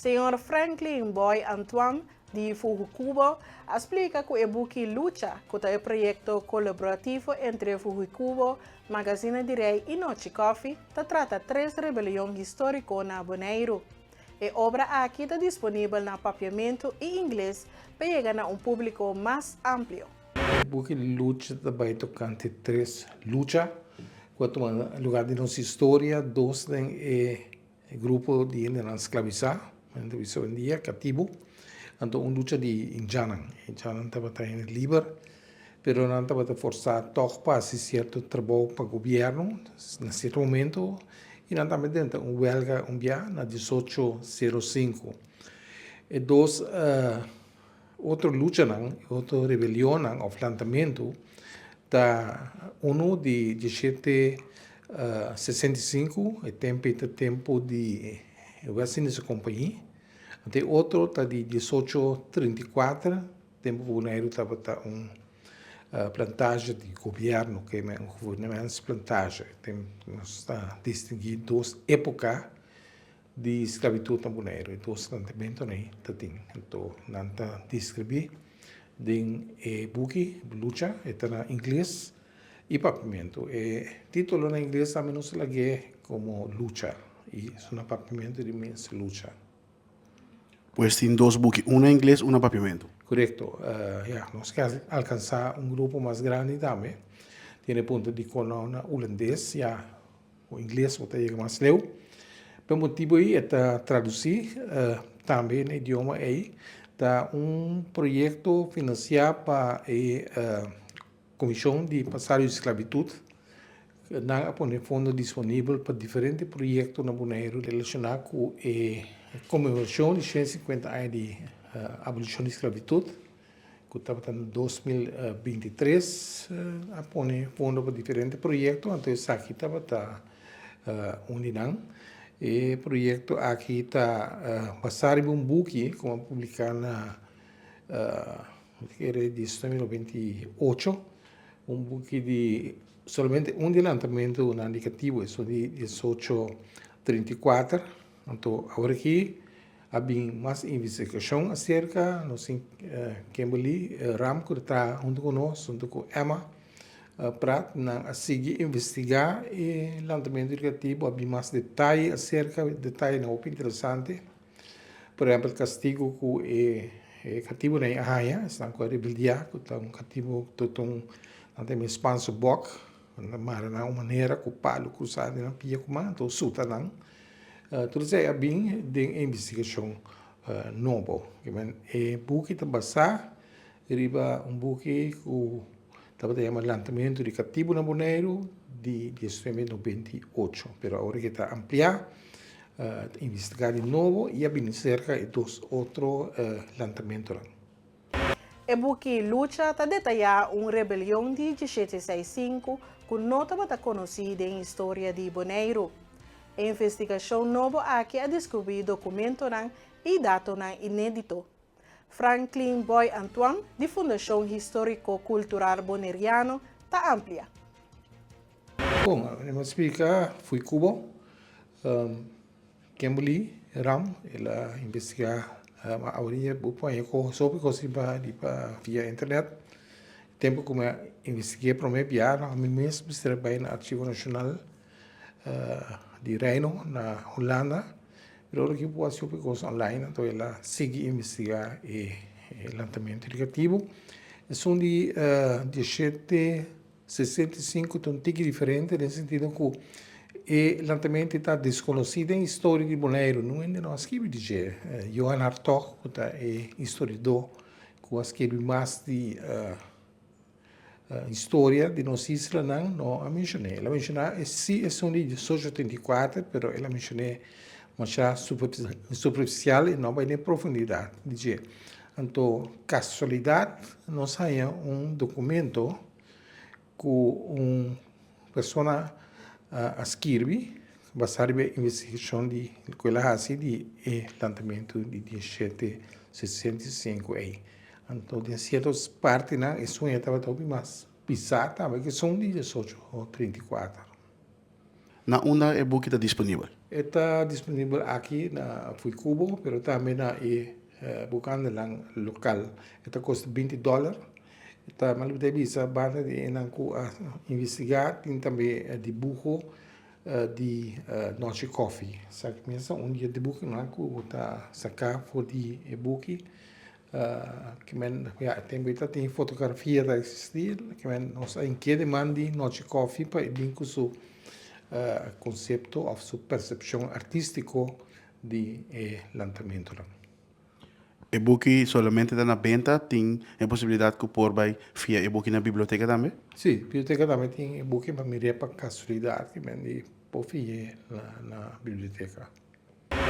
Señor Franklin Boy Antoine di Fuhucubo a splika ku e buki Lucha, ku ta e proyekto kolaborativo entre Fuhucubo, Magazine di Rei i Nochi Coffee, ta trata tres rebelion históriko na Boneiru. E obra aki ta disponibel na papiamentu i ingles pa yega na un públiko mas amplio. E buki Lucha ta bai tokante tres lucha ku a tuma lugar den nos historia, dos den e grupo di hendenan sklabisá, men ta bisa oyendia, katibu, anto un lucha di indjannan. E indjannan tabata hende liber, pero nan tabata forsá tòg pa hasi sierto trabou pa gobièrnu na sierto momento i nan tambe drenta un wèlga un bia na diesocho sero sinku. E dos otro luchanan, e otro rebelionnan òf lantamentu ta unu di dieshete 65, e tempu ei ta tempu di West Indische Compagnie, anto e otro ta di 1834, tempu ku Boneiru tabata un plantage di gobièrnu, ke men un gouvernementsplantage. Nos ta distinguí dos époka di sklabitut na Boneiru, e dos lantamentunan ei ta tin. Anto nan ta deskribí den e buki Lucha, e ta na ingles i papiamentu. E título na ingles tambe nos a lag'é komo Lucha i su na papiamentu di mes Lucha. Pues tin dos buki, un na ingles, un na papiamentu. Korekto. Ya, nos ke alkansá un grupo mas grandi tambe. Tin e punto di kono na hulandes, ya ku ingles bo ta yega mas leu. Pa e motibu ei e ta tradusí tambe na idioma ei. Ta un proyekto finansiá pa e Komishon di Pasado di Sklabitut. Nan a pone fondo disponibel pa diferente proyekto na Boneiru relashoná ku e konmemorashon di 150 aña di abolishon di sklabitut. Ku tabata na 2023 a pone fondo pa diferente proyekto, anto esaki tabata un di nan. E proyekto aki ta basá riba un buki ku a publiká na mi ta kere 1998, un buki di solamente un di lantamentu nan di katibu, esun di 1834. Anto aworakí a bin mas investigashon aserka, nos tin Kimberly Ram ku ta traha huntu ku nos, huntu ku Emma Pratt, nan a sigui investigá e lantamentu di katibu, a bin mas detaye aserka, detayenan hopi interesante. Por ehèmpel kastigu ku e katibunan a haña, esnan ku a rebeldiá, ku ta un katibu tot un nan ta yama Spaanse bok, Nan ta mara nan un manera ku palu krusá den nan pia ku man, anto suta nan. Tur esei a bin den e investigashon nobo. E buki ta basá riba un buki ku tabata yama Lantamentu di Katibu na Boneiru di 1998, pero awor ke ta ampliá, ta investigá di nobo i a bini serka e dos otro lantamentunan. E buki Lucha ta detayá un rebelion di 1765 ku no tabata konosí den historia di Boneiru. E investigashon nobo aki a deskubrí dokumentonan i datonan inédito. Franklin Boy Antoine di Fundashon Históriko Kultural Boneriano ta amplia. Bon, mi a splika fui Cubo. Kimberly Ram, el a investigá ma awendia bo por haña kos hopi kos riba riba via internet. Tempu ku mi a investig'é promé bia ami mes mester a bai na Archivo Nashonal di Reino na Hulanda, pero ora ki bo por hasi hopi kos online anto el a sigui investigá e lantamentu di katibu. Esun di 17. 65 ta un tiki diferente den sentido ku e lantamentu ta deskonosí den historia di Boneiru. Nun hende no a skibi di dje. Johan Hartog ku ta e historiadó ku a skibi mas di historia di nos islanan no a menshon'é. El a menshoná si esun di 1834 pero el a menshon'é masha superfisial i no a bai den profundidat di dje. Anto kasualidat nos haña un dokumento ku un persona a skirbi basá riba e investigashon di ku el a hasi di e lantamentu di 1765 ei. Anto den sierto partinan e sueño tabata hopi mas pisá tambe ku esun di 1834. Na unda e buki ta disponibel? E ta disponibel aki na Fuikubo, pero tambe na e bukandelan lokal. E ta kosta 20 dòler. E ta mal bisa banda di enan ku a investigá, tin tambe dibuho di Nochi Coffee. Esaki mes ta un di e dibuhonan ku ta saká for di e buki. Ke men ya e tempu ei ta tin fotografia ta eksistí, ke men nos a ink'é deman di Nochi Coffee pa e bin ku su konsepto òf su persepshon artístiko di e lantamentunan. E buki solamente ta na benta, tin e posibilidat ku por bai fia e buki na biblioteka tambe? Sí, biblioteka tambe tin e buki, ma mir'é pa kasualidat ke men di por fi'é na biblioteka.